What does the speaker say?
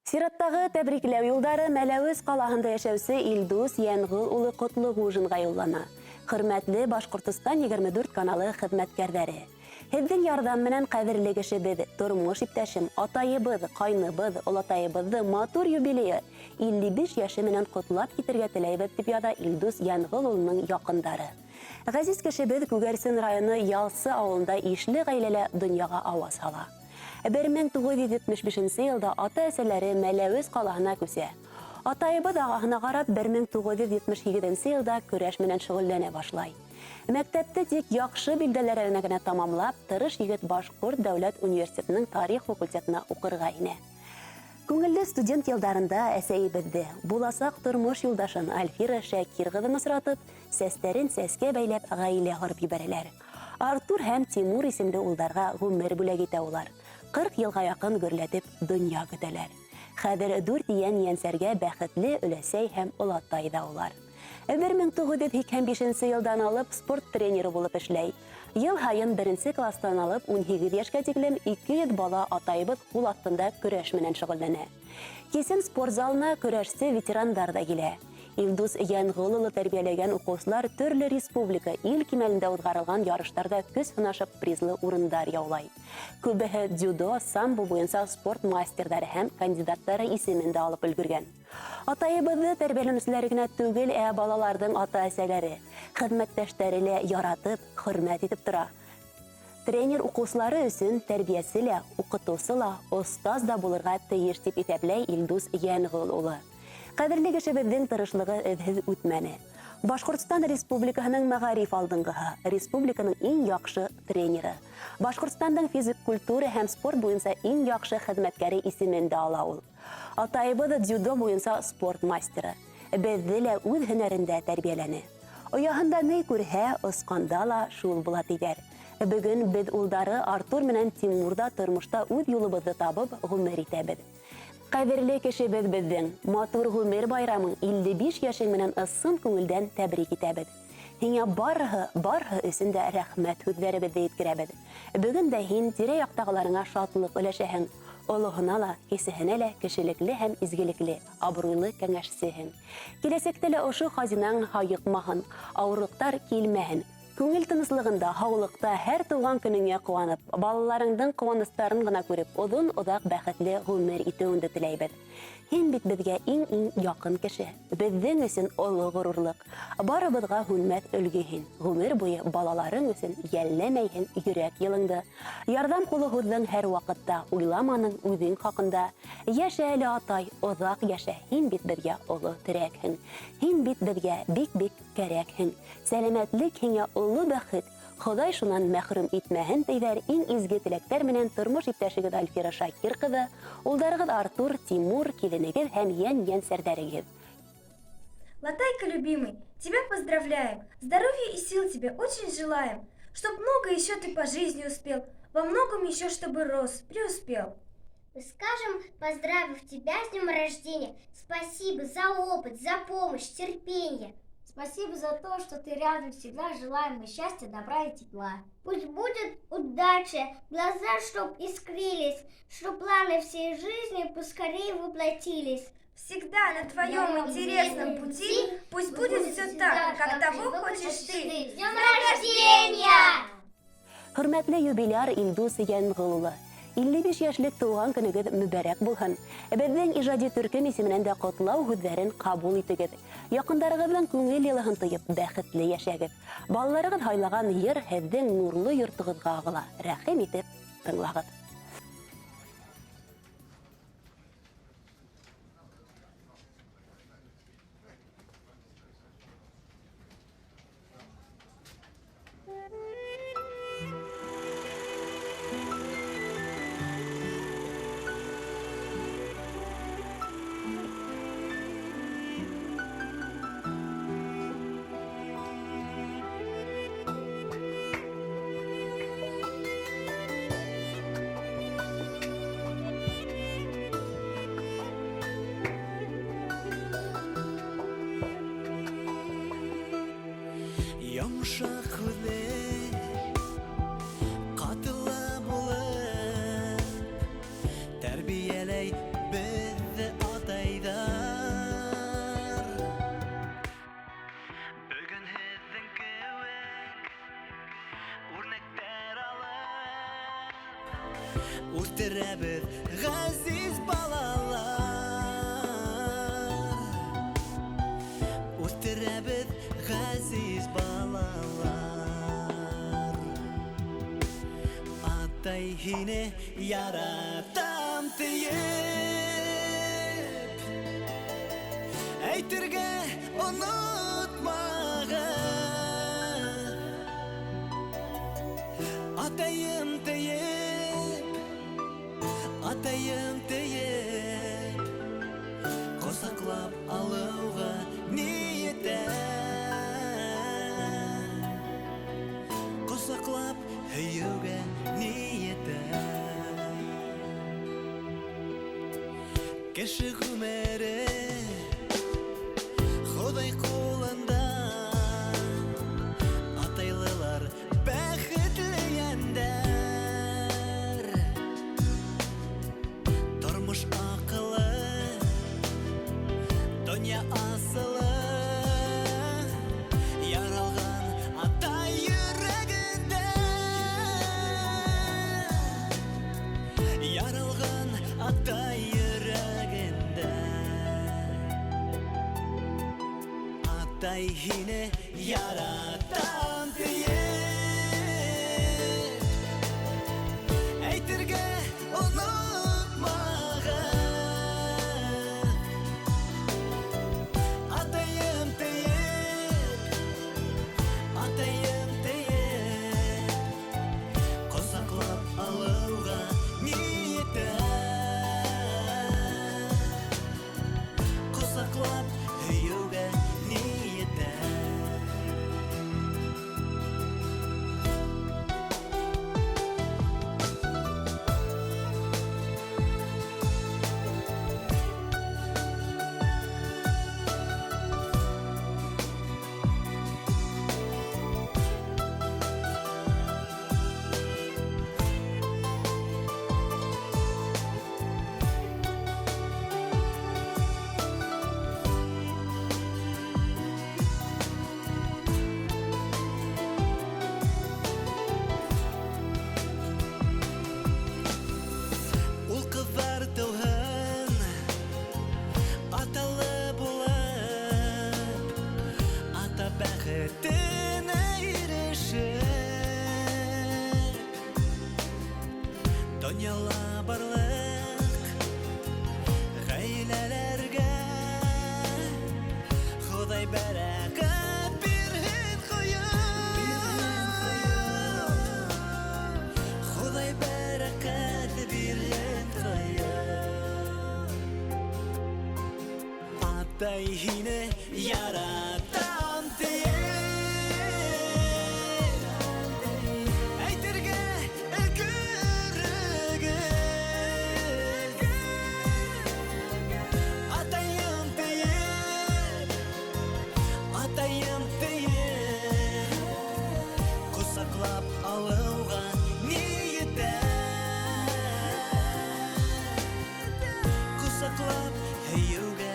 Сираттағы тәбрикләү юлдары Мәләүез ҡалаһында йәшәүсе Илдус Йәнгол улы Ҡотлоғужинға юллана. Хөрмәтле Башҡортостан 24 каналы хеҙмәткәрҙәре! Һеҙҙең ярҙам менән ҡәҙерле кешебеҙ, тормош иптәшем, атайыбыҙ, ҡайныбыҙ, олатайыбыҙҙы матур юбилейы, 55 йәше менән ҡотлап китергә теләйбеҙ, дип яҙа Илдус Йәнгол улының яҡындары. Ғәзиз кешебеҙ Күгәрсен районы Ялсы ауылында ишле ғаиләлә донъяға ауаз һала. 1975 нче елда ата-әсәләре Мәләвез ҡалаһына күсә. Атайыбыҙ ағаһына ҡарап, 1978 нче елда көрәш менән шөгыльләнә башлай. Мәктәпте тик яхшы билдәләренә генә тамамлап, тырыш егет Башкорт дәүләт университетының тарих факультетына укырга инә. Күңелле студент елдарында әсәебеҙҙе, буласаҡ тормош юлдашын Альфира Шәкир ҡыҙын осратып, сәстәрен сәскә бәйләп гаилә корып ебәрәләр. Артур һәм Тимур исемле улдарға гомер бүләк итә улар. 40 елга якын гөрләтеп дөнья көтәләр. Хәзер дүрт йән-йәнсәргә бәхетле өләсәй һәм олатай да улар. 1985 нче елдан алып спорт тренеры булып эшләй. Ел һаен беренче класстан алып 18 яшькә тиклем 200 бала атаебыз кул астында көрәш менән шөгыльләнә. Кисен спорт залына көрәшче ветерандар да килә. Илдус Йәнгол улы тәрбияләгән укыусылар төрле республика, ил кимәлендә узгарылган ярыштарда көч һынашып призлы урындар яулай. Күбеһе дзюдо, самбо буенча спорт мастердары һәм кандидаттары исемен дә алып өлгергән. Атаебызны тәрбияләнүчеләре генә түгел, ә балаларның ата-әсәләре, хезмәттәшләре лә яратып, хөрмәт итеп тора. Тренер укучылары өчен тәрбияче лә, укытучы ла, остаз да булырга тиеш, дип иҫәпләй Илдус Йәнгол улы. Ҡәҙерле кешебеҙҙең тырышлығы эҙһеҙ үтмәне. Башҡортостан Республикаһының мәғариф алдынғыһы, республиканың иң яҡшы тренеры, Башҡортостандың физик культура һәм спорт буйынса иң яҡшы хеҙмәткәре исемен дә ала ул. Атайыбыҙ дзюдо буйынса спорт мастеры. Беҙҙе лә үҙ һөнәрендә тәрбиәләне. Ояһында ни күрһә, осҡанда ла шул була, тиҙәр. Бөгөн беҙ улдары Артур менән Тимур да тормошта үҙ юлыбыҙҙы табып ғүмер итәбеҙ. Ҡәҙерле кешебеҙ беҙҙең, матур ғүмер байрамың 55 йәшең менән ысын күңелдән тәбрик итәбеҙ. Һиңә барыһы, барыһы өсөн дә рәхмәт һүҙҙәребеҙҙе еткерәбеҙ. Бөгөн дә һин тирә-яҡтағыларыңа шатлык өләшәһең, олоһона ла, кесеһенә лә кешелекле һәм изгелекле, абруйлы кәңәшсеһең. Киләсәктә лә ошо хазинаң һайыҡмаһын, авырлыҡтар килмәһен. Күңел тыныслығында, һаулыҡта һәр туған көнөңә ҡыуанып, балаларыңдың ҡыуаныстарын ғына күреп, оҙон-оҙаҡ бәхетле ғүмер итеүеңде теләйбеҙ. Һин бит беҙгә иң-иң яҡын кеше, беҙҙең өсөн оло ғорурлыҡ. Барыбыҙға һүнмәҫ өлгө һин, ғүмер буе балаларың өсөн йәлләмәйһең йөрәк йылыңды. Ярҙам ҡулы һуҙҙың һәр ваҡытта, уйламаның үҙең хаҡында. Йәшә әле, атай, оҙаҡ йәшә, һин бит беҙгә оло терәкһең. Һин бит беҙгә бик-бик кәрәкһең. Сәламәтлек һиңә оло бәхет, Хоҙай шунан мәхрүм итмәһен, тейҙәр иң изге теләктәр менән тормош иптәшегеҙ Альфира Шакир ҡыҙы, улдарығыҙ Артур, Тимур, киленегеҙ һәм йән-йәнсәрҙәрегеҙ. Латайка, любимый, тебя поздравляем, здоровья и сил тебе очень желаем, чтоб много еще ты по жизни успел, во многом еще чтобы рос, преуспел. Мы скажем, поздравив тебя с днем рождения, спасибо за опыт, за помощь, терпение. Спасибо за то, что ты рядом всегда. Желаем мы счастья, добра и тепла. Пусть будет удача, глаза чтоб искрились, чтоб планы всей жизни поскорее воплотились. Всегда на твоем интересном пути пусть будет все так, как того хочешь ты. С днем рождения! Хөрмәтле юбиляр Илдус Йәнгол улы! 55 яшьлек туган көнегез мөбарәк булһын! Безнең иҗади төркем исеменнән дә котлау һүзләрен кабул итегез. Якындарыгызның күңел йылыһын тоеп, бәхетле яшәгез. Балаларыгыз һайлаган йыр һезнең нурлы йортыгызга агыла, рәхим итеп тыңлагыз. Йомшак һүҙле, ҡатылы булып, Тәрбиәләй беҙҙе. Атай һине яратам тиеп әйтергә онотмағыҙ. Атайым тиеп, атайым тиеп ҡосаҡлап алыуға ни етә? Ҡосаҡлап һөйөүгә ни етә? Кеше ғүмере Хоҙай ҡулында, атайлылар бәхетле йәндәр. Тормош аҡылы, донъя асылы яралған атай йөрәгендә, яралған атай йөрәгендә. Атай һине яратам тиеп әйтергә онотмағыҙ. Атайым тиеп, атайым тиеп ҡосаҡлап алыуға ни етә? Ҡосаҡлап һөйөүгә ни етә? Ул ҡыҙҙар тыуһын аталы булып, ата бәхетенә ирешеп, донъяла барлыҡ ғаиләләргә Хоҙай бәрәкәт бирһен ҡойоп, Хоҙай бәрәкәт бирһен ҡойоп. Атай һине яратам тиеп әйтергә өлгөрөгөҙ. Атайым тиеп, атайым тиеп ҡосаҡлап алыуға ни етә? Ҡосаҡлап һөйөүгә